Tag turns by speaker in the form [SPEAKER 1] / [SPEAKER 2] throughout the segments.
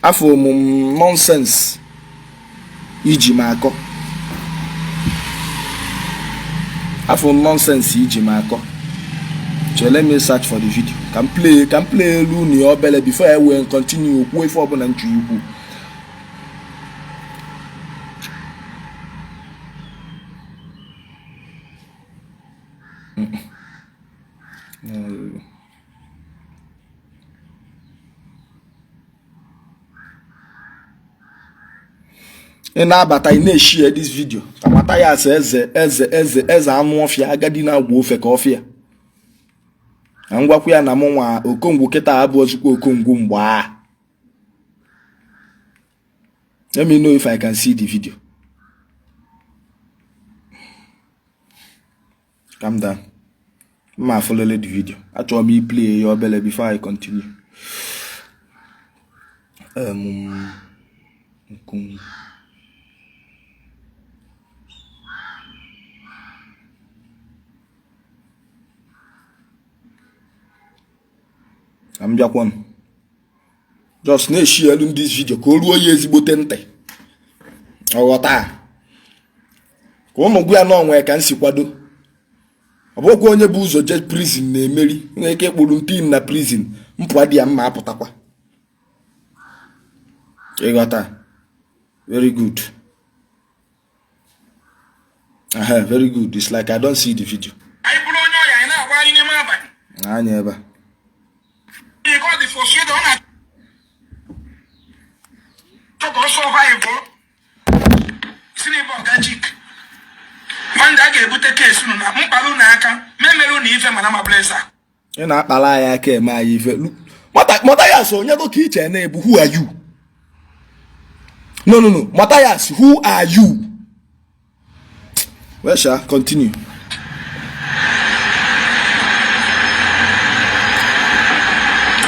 [SPEAKER 1] Afụ m nonsense iji m akọ. Afụ m nonsense iji m akọ. So let me search for the video. Ka m play, ka m play elu unu ya obele before I wee continue kwuo ife ọbụla m chọ ikwu. Ị na-abata, ị na-eshare this video ka Mathias eze eze eze eze anụ ọfịa agadi na-agba ofe ka ọfịa na ngwakwu ya na mụ nwa Okongwu kịta abụọzikwa Okongwu mgbe a. Let me know if I can see the video. Calm down. Mma afụlele the video. Achọrọ m iplay ya obele before I continue. Okongwu. Ka m bịakwanụ. Just na-eshare this video ka o ruo ya ezigbote ntị. Ọ ghọta ka ụnụ gwa ya na onwe ka m si kwado. Ọ bụkwa onye bụ ụzọ jee prison na-emeri. Nwere ike ịkpụrụ ntin na prison mpụ adị ya mma apụtakwa. Ịghọta? Very good. Aha, very good. It's like I don't see the video.
[SPEAKER 2] Anyị bụrụ onye ọrịa, anyị na-agbagharị n'ime abalị.
[SPEAKER 1] Anya ebe a.
[SPEAKER 2] Ka ọ dị frustrated, ọ na-achọ ka ọ survive si n'ebe ọga jik nwanda a ga-ebute case unu na mkpara unu aka memere unu ife mana ma blesa.
[SPEAKER 1] Ị na-akpara anyị aka eme anyị ife. Mathias, onye dị ka iche na-ebu, who are you? No, no, no. Mathias, who are you? Well, sha, continue.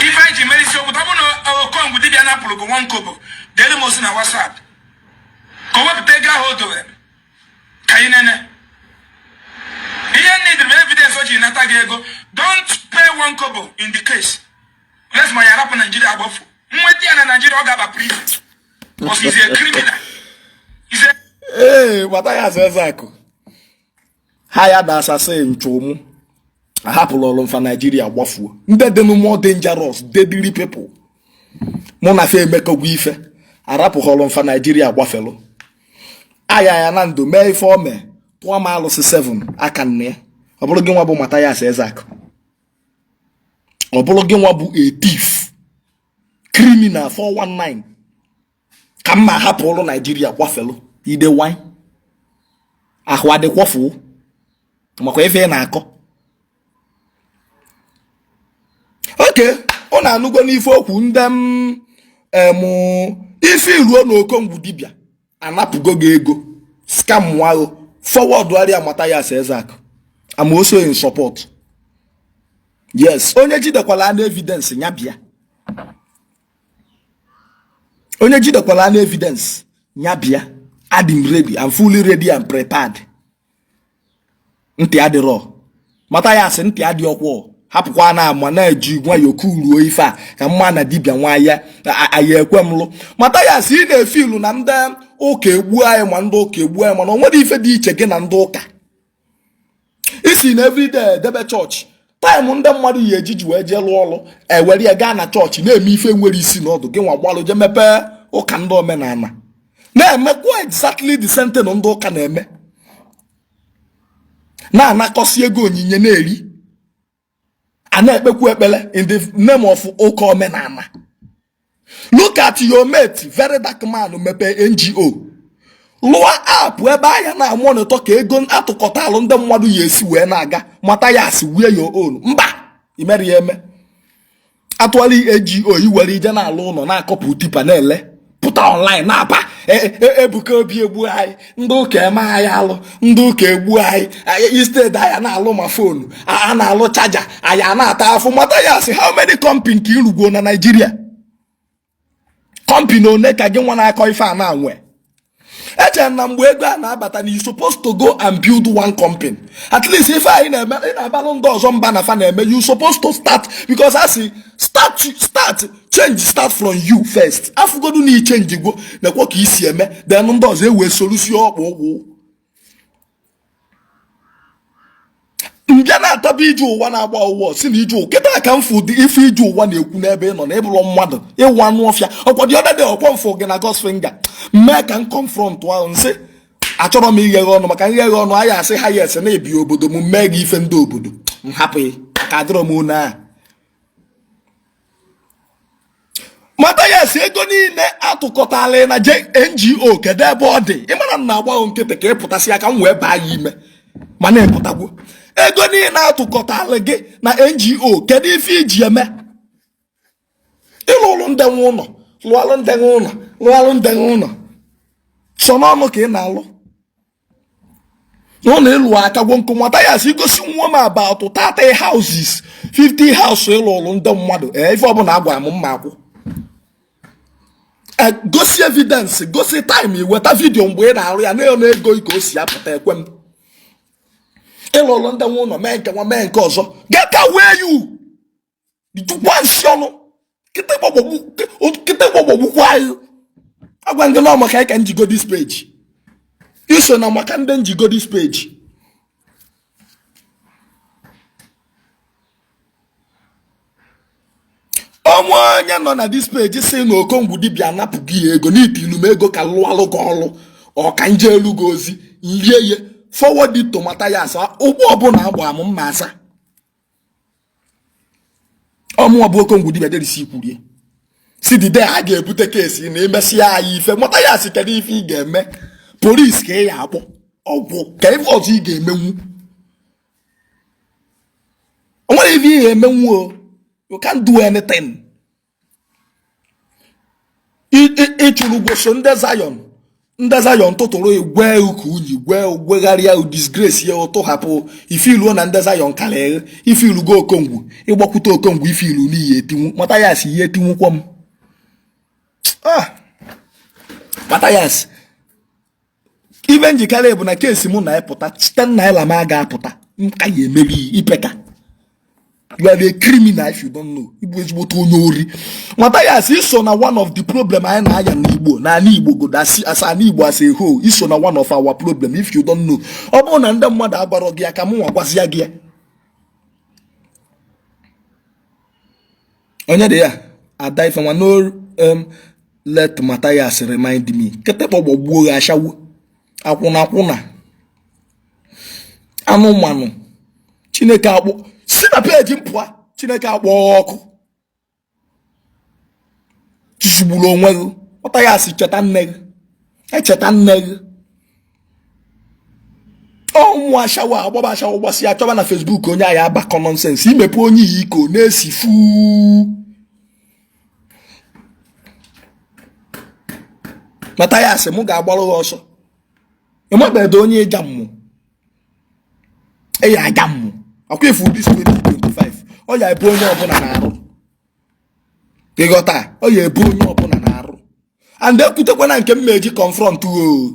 [SPEAKER 2] Ife anyị ji mere isi okwu, ọ bụ na Okongwu dibịa napụrụ gị nwa nkobo, deere m ozi na WhatsApp ka o wepụta ego ahụ o dowere ka anyị nene ihe nne dịrị evidence o ji nata gị ego. Don't pay one kobo in the case. Unless ma ya arapụ Naijiria agbafu nweta ya na Naijiria, ọ ga-aba prison because he's a criminal. He's a
[SPEAKER 1] Ee, Mathias Ezeaku ha ya da assassin nchụmụ ahapụrụ ọrụ mfa Naijiria gbafuo. Ndị dị more dangerous, deadly people mụ na fe emekọgwa ife arapụghọrọ mfa Naijiria gbafelụ aya ya na ndụ mee ife o mee tụọ m alụsị 7 aka nne ya. Ọ bụrụ gị nwa bụ Mathias Ezeaku, ọ bụrụ gị nwa bụ a thief, criminal, 419 ka m ma hapụ ụlọ Naijiria gbafelụ ide wine ahụ adịkwọfụ makwa ife ị na-akọ. Oke ọ na-anụgo n'ife okwu ndị m ife iruo na Okongwu dibịa anapụgo gị ego scam ahụ forward arịa Mathias Ezeaku. I'm also in support. Yes, onye jidekwala na evidence ya bịa. Onye jidekwala na evidence ya bịa. Adị m ready. I'm fully ready and prepared. Ntị adịrọ Mathias, ntị adị ọkwọ. Hapụkwa na ama na-eji nwayọọ kuruo ife a ka mma na dibịa nwa ya anyị ekwe m lụ. Mathias, ị na-efe ilu na ndị ụka egbu anyị, ma ndị ụka egbu anyị, mana o nwere ife dị iche gị na ndị ụka isi na everyday debe chọọchị time ndị mmadụ yi ejiji wee jee lụọ ọrụ ewere ya gaa na chọọchị na-eme ife nwere isi na ọdụ. Gị nwa gbalụ jee mepee ụka ndị omenala na-emekwa exactly the same thing ndị ụka na-eme, na-anakọsi ego onyinye na-eri, a na-ekpekwu ekpere in the name of ụka omenala. Look at your mate, Very Dark Man, mepee NGO, lụọ app ebe anya na-amonitor ka ego atụkọtalụ ndị mmadụ ya esi wee na-aga. Mathias, wee your own mba imere ya eme atụọla NGO iwere ije na-alụ ụlọ na-akọpụ tipper na-ele pụta online na-apa Ebuka Obi egbu anyị, ndị ụka eme anyị alụ, ndị ụka egbu anyị. Instead anyị na-alụ ma phone a na-alụ charger, anyị a na-ata afụ. Mathias, how many company ka ịrụgwo na Nigeria? Company one ka gị nwa na-akọ ife a na-anwe? Echere na mgbe ego a na-abata na you supposed to go and build one company. At least ife anyị na-eme, ị na-abalụ ndị ọzọ mba na fa na-eme, you supposed to start, because a sị start start change start from you first. Afụgodu na i change gwo nekwo ka i si eme, then ndị ọzọ ewee solusi ọkpụ ụgwụ mbịa na-ataba ije ụwa na-agba ụwa si na ije ụwa kịta ka m fụ dị ife ije ụwa na-ekwu n'ebe ị nọ na ị bụlụ mmadụ ịwụ anụ ọfịa. Ọkwa the other day ọkwa m fụ gị na God's finger mee ka m confront ahụ nsị achọrọ m igheghe ọnụ maka ngheghe ọnụ anyị asị ha yes na ebi obodo m mee gị ife ndị obodo m hapụ ka adịrọ m one a. Mathias ego niile atụkọtala na NGO kedu ebe ọ dị? Ị mara na agbaghị nkịtị ka ị pụtasị aka m wee baa ya ime mana ịpụtagwo ego niile atụkọtala gị na NGO kedu ife i ji eme? Ịlụlụ ndị nwe ụlọ lụalụ ndị nwe ụlọ lụalụ ndị nwe ụlọ sọ n'ọnụ ka ị na-alụ ụlọ ịlụ aka gwọ nkụ. Mathias i gosi nwa m about 30 houses, 50 house ịlụlụ ndị mmadụ ee ife ọbụla agwa m mma akwụ. Gosi evidence, gosi time, iweta video mgbe ị na-arụ ya na ego ka o si apụta ekwe m. Ịlụlụ ndị nwe ụlọ mee nke nwa mee nke ọzọ get away you jukwa nsị ọnụ kịta gbọgbọgbukwa anyị agwa ndị nọ maka ka njigo this page iso na maka ndị njigo this page. Ọnwa onye nọ na this page si na Okongwu dibịa napụ gị ego n'itilu m ego ka lụalụ gị ọlụ ọka nje elu gị ozi nlie ye forward it to Mathias ụgbọ ọbụla agba m mma asa ọmụwa bụ Okongwu dibịa derisi kwurie si the day a ga-ebute case na emesịa anyị ife Mathias kedu ife ị ga-eme? Police ka ị ya akpọ ọgwụ ka ife ọzọ ị ga-emenwu o nwere ife ị ga-emenwu o you can't do anything. Ịchụrụ gwoso ndị Zion ndị Zion tụtụrụ igwe ka unyi gwe gwegharịa disgrace ya tụhapụ ifiluo na ndị Zion karịrị ifilugo Okongwu ịgbakwute Okongwu ifilu n'iyi etinwu Mathias ihe etinwukwo m. Mathias ife njikere bụ na case mụ na-epụta 10 naira m aga apụta nka ya emeri ipeka. You are a criminal if you don't know. Ịbụ ezigbote onye ori. Mathias iso na one of the problem anyị na-aya n'Igbo na ala Igbo godo as ala Igbo as a whole iso na one of our problem if you don't know. Ọ bụrụ na ndị mmadụ agwarọ gị ya ka mụ nwa gwazia gị ya. Onye dị ya ada ife nwa no let Mathias remind me kịtịkpọ gbọgbuo gị ashawo akwụna akwụna anụmanụ Chineke akpọ si na page m pụọ Chineke akpọ ọkụ tụzugburu onwe gị. Mathias cheta nne gị echeta nne gị ụmụ ashawo agbaba ashawo gbasịa chọba na Facebook onye anyị agbakọ nonsense imepe onye iyi iko na-esi fuu. Mathias mụ ga-agbarụ gị ọsọ ịmabedo onye ịja mmụ ịya aja mmụ ọkwa ifu this 2025 ọ ya ebu onye ọbụla na-arụ ịghọta ọ ya ebu onye ọbụla na-arụ and ekwutekwana nke m eji confront o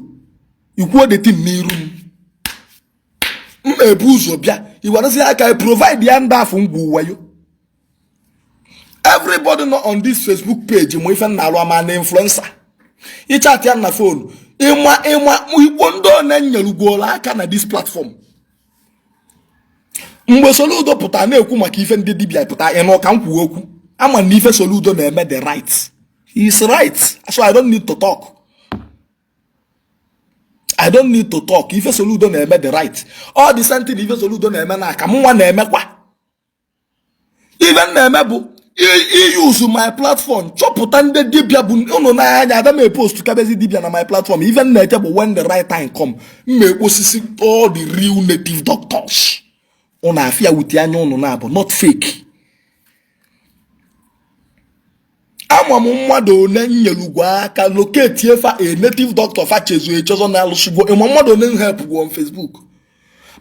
[SPEAKER 1] ikwuo the thing n'iru m m ebu ụzọ bịa iwerezi aka provide ya ndị afọ ngwa wayo. Everybody nọ on this Facebook page ma ife na-alụ ama na influencer ịchat ya na phone ịma ịma igbo ndị one nyerugworo aka na this platform mgbe Soludo pụta na-ekwu maka ife ndị dibịa pụta ịnụ ka m kwuo okwu ama na ife Soludo na-eme the right. He is right, so I don't need to talk. I don't need to talk. Ife Soludo na-eme the right. All the same thing ife Soludo na-eme na aka m nwa na-emekwa ife m na-eme bụ iyuzu my platform chọpụta ndị dibịa bụ ụnụ n'anya ada m epost kabezi dibịa na my platform ife m na-eche bụ when the right time come m ekposisi all the real native doctors ụnụ afịa wute anya ụnụ na-abụ not fake. Ama m mmadụ one nyerugwo aka locate fa a native doctor fa chezo echezo na-alụsigwo ịma mmadụ one help gwo on Facebook.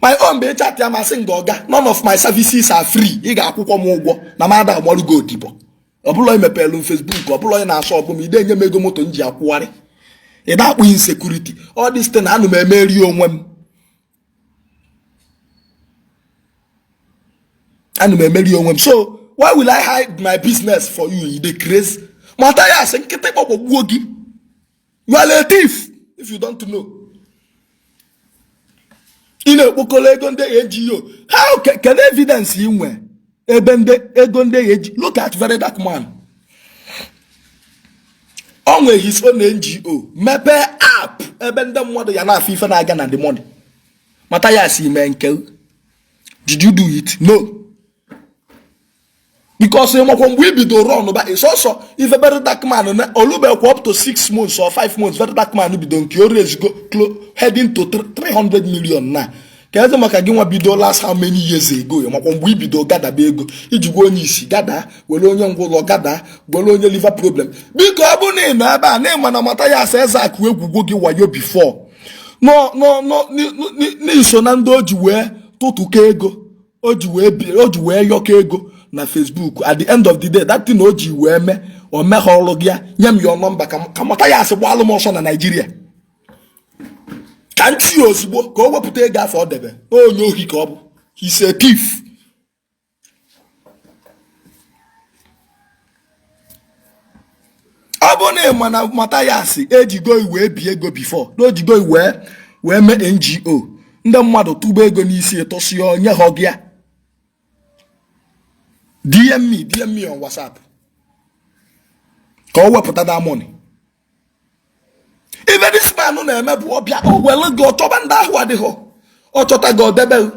[SPEAKER 1] My own bụ ịchat ya masị nga ọga none of my services are free ị ga-akwụkwọ m ụgwọ na m ada agbarugo odibo ọ bụla emepelu m Facebook ọ bụla ị na-asọ ọbụ m ide enye m ego moto m ji akwụgharị. Ị na-akpụ insecurity. All this thing ana m emeri onwe m, ana m emeri onwe m. So why will I hide my business for you? You dey craze. Mathias, nkịtị kpọkpọgbuo gị. You are a thief if you don't know. Ị na-ekpokọrọ ego ndị NGO. How? Kedu evidence ị nwe ebe ndị ego ndị NGO? Look at Very Dark Man. O nwe his own NGO, mepee app ebe ndị mmadụ ya na-afụ ife na-aga na the money. Mathias, ime nke, did you do it? No, because ịmakwa mgbe i bido run ba sọsọ ife Very Dark Man na olubekwa up to 6 months or 5 months. Very Dark Man bido nke o raisego heading to 300 million na ka eze maka gị nwa bido last how many years ago. Makwa mgbe i bido gadaba ego iji gwa onye isi gada, were onye ngwụlọ gada, were onye liver problem. Biko, ọ bụrụ na ị nọ ebe a na ịma na Mathias Ezeaku egwugwo gị wayo before n'iso na ndị o ji wee tụtụkọ ego, o ji wee yọkọ ego na Facebook, at the end of the day, that thing o ji wee mee o meghọrọ gị ya, nye m your number ka Mathias gbaalụ m ọsọ na Naịjirịa, ka m chi ya ozugbo ka o wepụta ego afọ ọ debe. Onye ohi ka ọ bụ. He's a thief. Ọ bụ na ị ma na Mathias ejigo iwee bi ego before, na ojigo iwee wee mee NGO, ndị mmadụ tụba ego n'isi tụsịa onye ha gị ya, DM me, DM me on WhatsApp ka o wepụta that money. Ife this man na-eme bụ ọbịa o were gị ọchọba ndị ahụ adịghị ọ chọta gị ọdebe.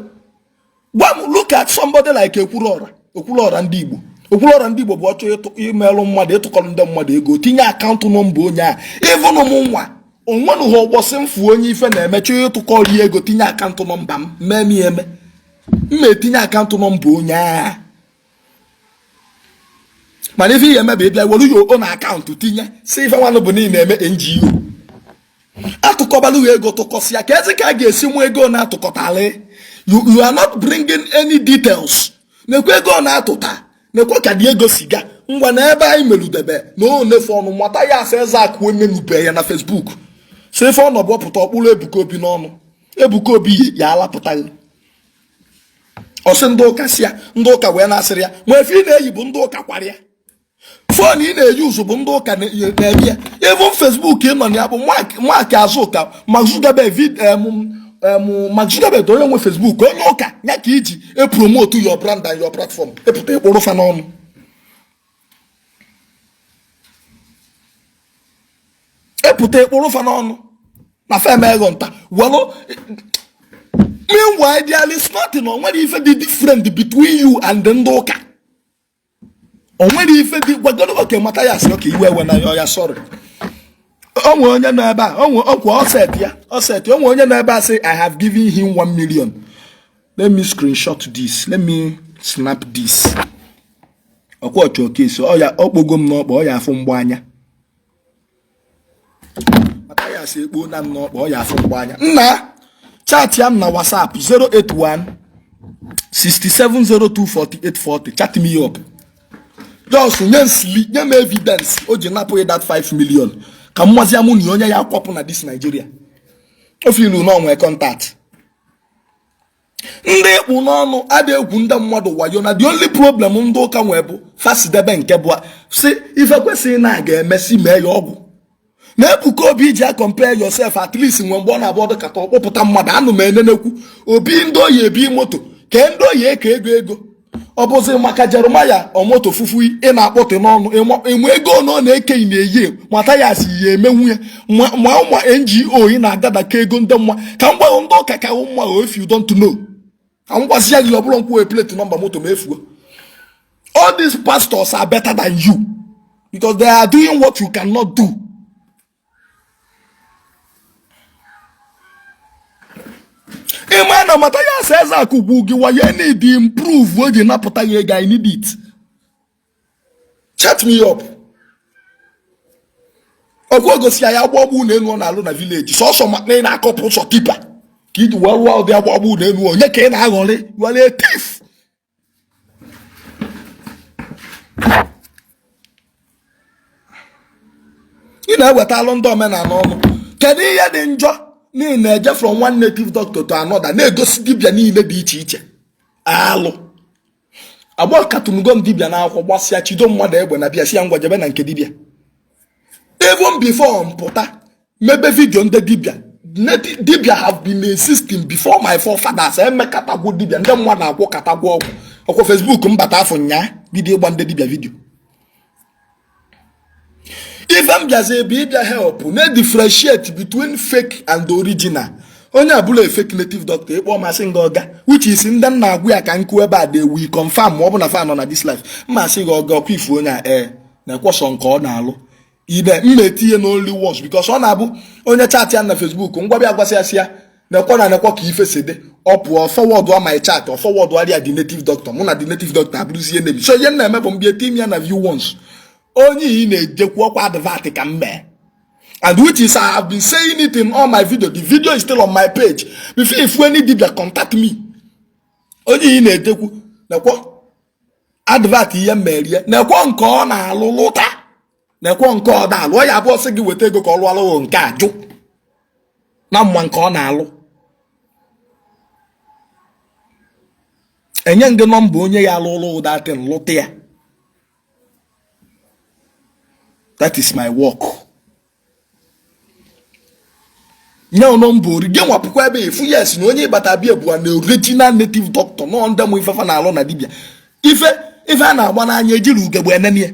[SPEAKER 1] Gwa m, look at somebody like Ekwulọra, Ekwulọra ndị Igbo. Ekwulọra ndị Igbo bụ ọchọ imelụ mmadụ, ịtụkọrọ ndị mmadụ ego, tinye account number onye a. Ịvụnụ m nwa onwenụghị ụbọchị mfu onye ife na-emecha ịtụkọrọ ego, tinye account number m mee m ya eme mma etinye account number onye a. Mana ife ihe eme bụ ịbịa were your own account tinye, si ife nwanụ bụ niile eme NGO, atụkọbalụ ego tụkọsịa ka ezi ka a ga-esi mụ ego na-atụkọtala. You are not bringing any details. Nekwe ego na-atụta, nekwe ka dị ego si ga. Ngwa, na ebe anyị meludebe na o nefe ọnụ Mathias Ezeaku emenube ya na Facebook, si ife ọnọbụ ọpụta ọkpụrụ Ebuka Obi n'ọnụ. Ebuka Obi ya alapụtaghị ọsị ndị ụka si ya, ndị ụka wee na-asịrị ya ma efe ị na-eyi bụ ndị ụka kwara ya, phone ị na-eyi ụzụ bụ ndị ụka na-eme ya. Even Facebook ị nọ na ya bụ Mark Azụka, Mark Zuckerberg, Mark Zuckerberg onye nwe Facebook, onye ụka ya ka iji epromote your brand and your platform. Epụta ịkpụrụ fa n'ọnụ, epụta ịkpụrụ fa n'ọnụ na fem ego nta welu. Meanwhile, there is nothing, o nwere ife dị different between you and ndị ụka. O nwere ife dị gwagoro oke Mathias oke iwe ewe na ya ya. Sorry, o nwe onye nọ ebe a, o nwe ọkwa ọset ya ọset. O nwe onye nọ ebe a sị, "I have given him 1 million." Let me screenshot this, let me snap this. Ọkwa ọchọ kesi ọ ya ọkpogo m n'ọkpa, ọ ya afụ mgba anya. Mathias ekpo na m n'ọkpa, ọ ya afụ mgba anya. Nna, chat ya m na WhatsApp 081 6702 4840. Chat me up, just nye nsili, nye m evidence o ji napụghị that 5 million, ka mmazi amụ na onye ya akwapụ na this Nigeria. O filu na onwe contact ndị ịkpụ n'ọnụ adị egwu ndị mmadụ wayo. Na the only problem ndị ụka nwee bụ fasidebe nke bụ si ife kwesịrị na aga emesi mee ya ọgwụ na Ebuka Obi ji compare yourself. At least nwe mgbe ọ na-abụ ọdụ kata ọkpọpụta mmadụ anụ m enenekwu obi ndị oyi ebi moto kee ndị oyi eke ego ego. Ọ bụzi maka Jeremaya omoto fufu ị na-akpọtụ n'ọnụ ịmụ ego na ọ na-eke ị na-eyi. Mathias yi emenwu ya ma ụmụ NGO ị na-agadaka ego ndị mma. Ka m gwa ndị ụka ka mma. If you don't know, ka m gwazie gị, ọ bụrụ nkwụ plate number moto ma efuo. All these pastors are better than you because they are doing what you cannot do. Ịma na Mathias Ezeaku gwu gị waye need improve o ji napụta ya ego. I need it. Chat me up. Ọkwa ogosi ya agba ọgbụ na elu ọ na-alụ na village sọsọ ma na ị na-akọpụ ụzọ tipper ka iji wee rụọ ụdị agba ọgbụ na elu. Onye ka ị na-aghọrị? You are a thief. Ị na-eweta alụ ndị omenala ọnụ. Kedu ihe dị njọ n'ihi na-eje from one native doctor to another na-egosi dibịa niile dị iche iche alụ agba katụnugo m dibịa n'akwụkwọ gbasịa chido mmadụ egbe na bịa si ya ngwa jebe na nke dibịa. Even before m pụta mebe video ndị dibịa, dibịa have been existing before my forefathers. Emekatagwo dibịa, ndị mmadụ akwụ katagwo ọgwụ ọkwa Facebook mbata afọ nyaa bido ịgba ndị dibịa video. Ife m bịazi ebe ịbịa help na differentiate between fake and original. Onye abụla a fake native doctor ịkpọ masị nga ọga, which is ndị nna agwụ ya ka nkụ ebe a dey we confirm ma ọ bụ na fa nọ na this life. Mma sị gị ọga ọkwa ifu onye a ee na-ekwọsọ nke ọ na-alụ ibe mma etinye na only once, because ọ na-abụ onye chat ya na Facebook ngwa bịa gwasị ya sị ya nekwa na nekwa ka ife si dị, ọ pụọ forward my chat, ọ forward arịa the native doctor, mụ na the native doctor abụrụzie enemy. So ihe m na-eme bụ mbịa etinye ya na view once. Onye ị na-ejekwu ọkwa advert ka m mee, and which is I have been saying it in all my video. The video is still on my page. Before if any dibia contact me, onye ị na-ejekwu nekwa advert ihe merie, nekwa nke ọ na-alụ lụta, nekwa nke ọ na-alụ, ọ ya abụọ sị gị weta ego ka ọ lụọlụ nke a jụ na mma nke ọ na-alụ. Enye gị nọmba onye ya alụ ụlọ ụdatin lụta ya. That is my work. Nye nọmba ori gị nwapụkwa ebe efu yes na onye ịbata bịa bụ na original native doctor nọ ndị mụ ifefa na-alụ na dibịa ife ife a na-agba n'anya ejiri ugegbe enenie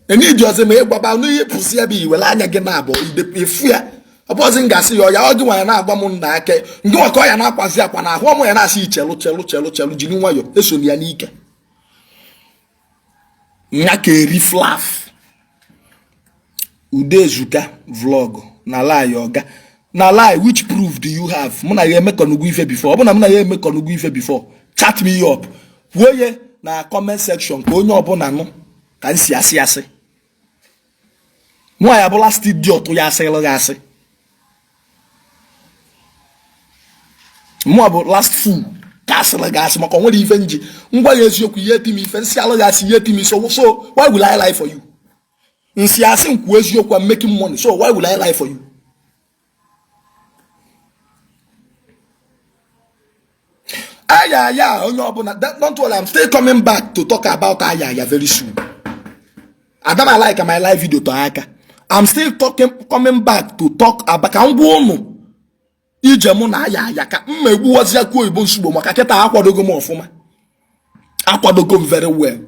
[SPEAKER 1] eniji ọzọ ma ịgbaba n'ihe pụsị ebe iwere anya gị na-abụ efu ya ọbọzi m ga-asị ya ọya ọ gị nwa ya na-agba m nna aka ngị nwa ka ọ ya na-akwazi akwa na ahụ ọmụ ya na-asị ichelụ chelụ chelụ chelụ jiri nwayọ eso ya n'ike nya ka eri flaf Udezuka vlog na lie ọga na lie. Which proof do you have? Mụ na ya emekọnugwu ife before? Ọ bụ na mụ na ya emekọnugwu ife before, chat me up, kwuo ya na comment section ka onye ọbụla nụ ka m si asị asị. Mụ ya bụ last idiot ya asịrị gị asị. Mụ bụ last fool ka asịrị gị asị maka o nwere ife nji ngwa ya eziokwu ihe eti m ife nsị alụ gị asị ihe eti m so so why will I lie for you? Nsị asị m kwuo eziokwu, I'm making money, so why will I lie for you? Aya aya onye ọbụla, don't worry, I'm still coming back to talk about aya aya very soon. Adam, I like my live video to aka. I'm still talking, coming back to talk about ka ngwa ụnụ ije mụ na aya aya ka mma egbuwazi akụ oyibo nsugbo maka kịta akwadogo m ọfụma, akwadogo m very well,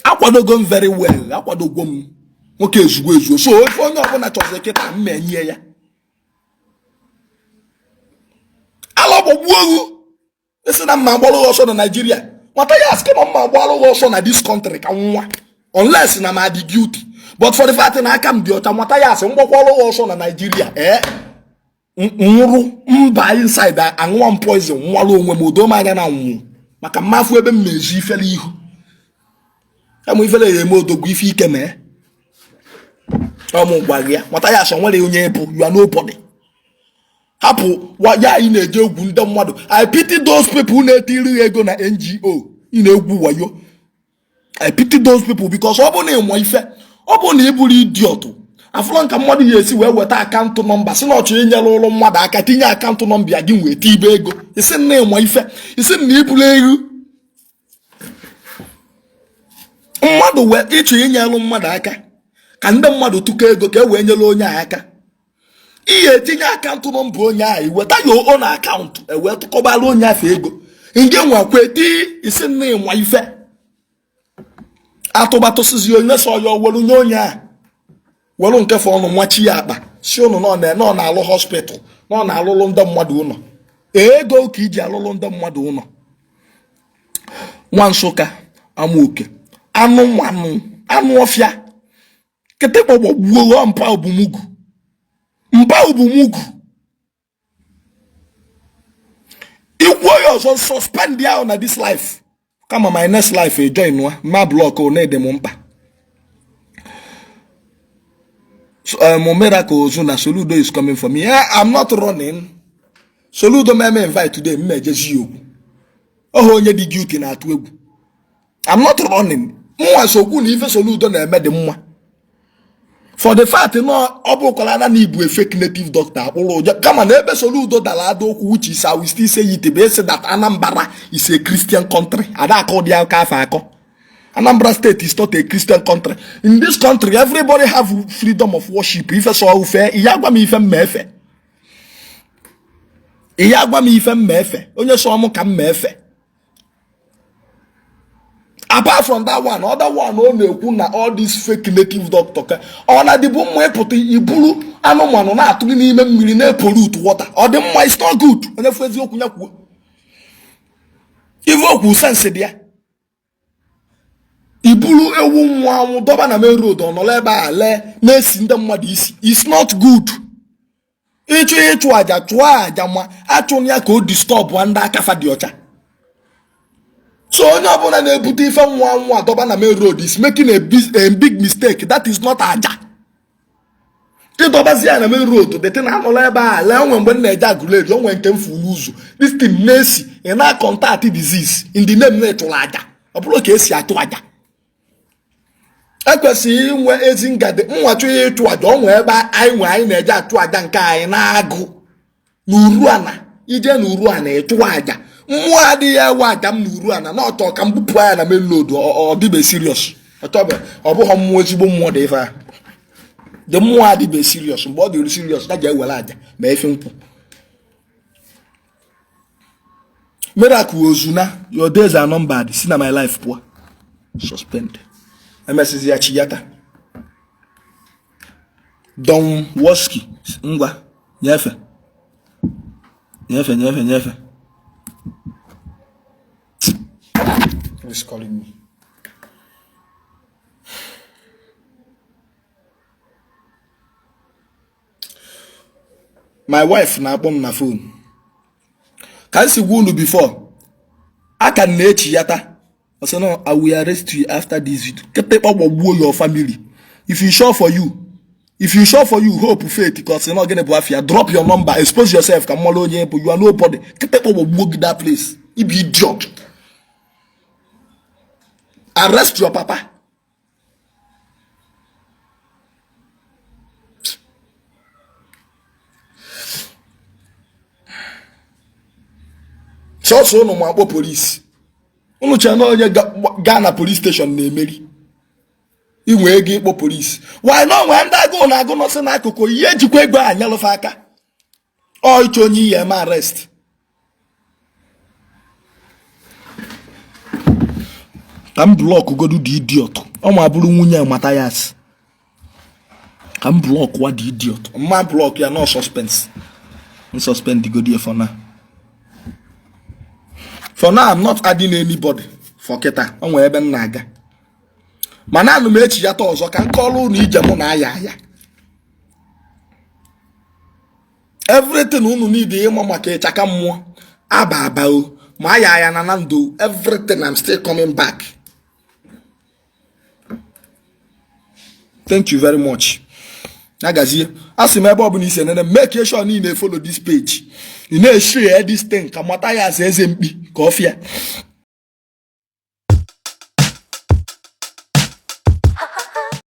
[SPEAKER 1] akwadogo m very well, akwadogo m nwoke ezugbo ezuo. So ofe onye ọbụla chọzi kịta mma enye ya ala gbagbuo egwu esi na mma agbalụ ọsọ na Nigeria. Nwata ya asị kama mma agbalụ ọsọ na this country ka nwa unless na ma dị guilty, but for the fact na aka m dị ọcha, nwata ya asị mgbakwalụ ọsọ na Nigeria ee nwụrụ mba inside aṅụọ m poison nwalụ onwe m odo m anya na nwụ maka mmafụ ebe m na-ezu ifele ihu amụ ifele ya eme odogwu ife ike mee ọmụ gwara ya. Nwata ya asọ nwere onye bụ you are nobody. Hapụ ya ị na-eje egwu ndị mmadụ. I pity those people na-etiri ego na NGO ị na-egwu wayo. I pity those people because ọ bụ na ịmụ ife, ọ bụ na ị bụrụ idiot afụlọ nka mmadụ ya esi wee weta account number si na ọ chọrọ inyere ụlọ mmadụ aka tinye account number ya gị wee tibe ego isi na ịmụ ife isi na iburu ego mmadụ wee ịchọ inyere mmadụ aka ka ndị mmadụ tụkọ ego ka e wee nyere onye a aka ihe etinye account number onye ahụ iweta ya own account ewee tụkọbara onye afọ ego nke nwakwa eti isi nna ịnwa ife atụbatụsizi onye sọ ya welu nye onye a welu nke fọ ọnụ nwachi ya akpa si ụnụ nọ na-alụ hospital nọ na-alụlụ ndị mmadụ ụlọ ego ka iji alụlụ ndị mmadụ ụlọ. Nwa Nsụka amaoke anụ nwanụ anụ ọfịa kịtịkpa gbagbuo mpa obumugu mpa obumugu ikwuo ya ọzọ suspend ya na this life kama my next life ejoin nwa ma block na-ede m mkpa. Miracle Ozuna Soludo is coming for me. Yeah, I'm not running. Soludo meme invite today m ejezi okwu ọha onye dị guilty na-atụ egwu. I'm not running. Mụnwa sokwu na ife Soludo na-eme dị mma. For the fact na ọ bụkwara na ị bụ a fake native doctor akpụrụ ụjọ, kama na ebe Soludo dara ada okwu, which is I will still say it, bụ ịsị that Anambra is a Christian country. Ada akọ dị aka afọ akọ. Anambra State is not a Christian country. In this country, everybody have freedom of worship. Ife sọ ufe, ihe agwa m ife mma efe. Ihe agwa m ife mma efe. Onye sọ mụ ka mma efe. Apart from that one, other one ọ na-ekwu na all this fake native doctor ka ọ na-adịbu mma ịpụta iburu anụmanụ na-atụrụ n'ime mmiri na-epollute water. Ọ dị mma, it's not good. Onye fụ eziokwu ya kwuo. Ife okwu sense dị ya. Iburu ewu nwụ anwụ dọba na main road, ọ nọrọ ebe a lee na-esi ndị mmadụ isi. It's not good. Ịchụ ịchụ aja chụọ aja, ma achụna ya ka o disturb ndị aka fa dị ọcha. So onye ọbụla na-ebute ife nwụ anwụ adọba na main road is making a big mistake. That is not aja. Ịdọbazi ya na main road, the thing anọla ebe a lee. Onwe mgbe m na-eje Aguleri, onwe nke m fụ n'ụzọ, this thing na-esi, ị na-contact disease in the name na-echụrụ aja. Ọ bụrụ ka esi achụ aja, ekwesịghị inwe ezi ngadi nwa chụ ya ịchụ aja. Onwe ebe anyị nwe anyị na-eje achụ aja nke anyị na-agụ n'uru ana. Ije n'uru ana ịchụ aja, mmụọ adịghị ewe aja m n'uru ana na ọchọ ka m bupụ ya na main road. Ọ dịbe serious, ọ chọbe, ọ bụghị mmụọ, ezigbo mmụọ dị ife a dị. Mmụọ adịbe serious. Mgbe ọ dịrị serious, ya ga-ewere aja ma efe nkwụ. Miracle ozuna, your days are numbered. Si na my life pụọ. Suspend emesizi ya chiyata. Don Woski, ngwa nyefe nyefe nyefe nyefe. Who is calling me? My wife na-akpọ m na phone. Ka m si gwa unu before, aka m na-echiyata. I say no, I will arrest you after this video. Kịtịkpa gbagbuo your family. If you sure for you, if you sure for you, Hope Faith, ka ọ sị na gịnị bụ afịa, drop your number, expose yourself ka mmalụ onye bụ. You are nobody. Kịtịkpa gbagbuo gị that place. Ị bụ idiot. Arrest your papa. Sọsọ ụnụ ma akpọ polisi. Unu chere na onye gaa na police station na-emeri. Inwe ego ịkpọ polisi, why na onwe ndị agụụ na-agụ nọsị n'akụkụ ihe ejikwa ego a nyelụfe aka. Ọ ịchọ onye iyi eme arrest. Ka m block godu the idiot. Ọ ma bụrụ nwunye Mathias, ka m block wa the idiot. Mma block ya, no suspense. M suspend godi for now. For now, I'm not adding anybody for kịta. O nwere ebe m na-aga, mana anụ m echi ya taa ọzọ ka m kọọrọ unu ije mụ na aya aya. Everything unu need ịma maka ịchaka mmụọ aba aba o ma aya aya na ndụ, everything, I'm still coming back. Thank you very much. Agazie, a sị m, ebe ọbụla isi enene, make sure na ị na-efollow this page, ị na-eshare this thing ka mata ya asa eze mkpi ka ọ fịa.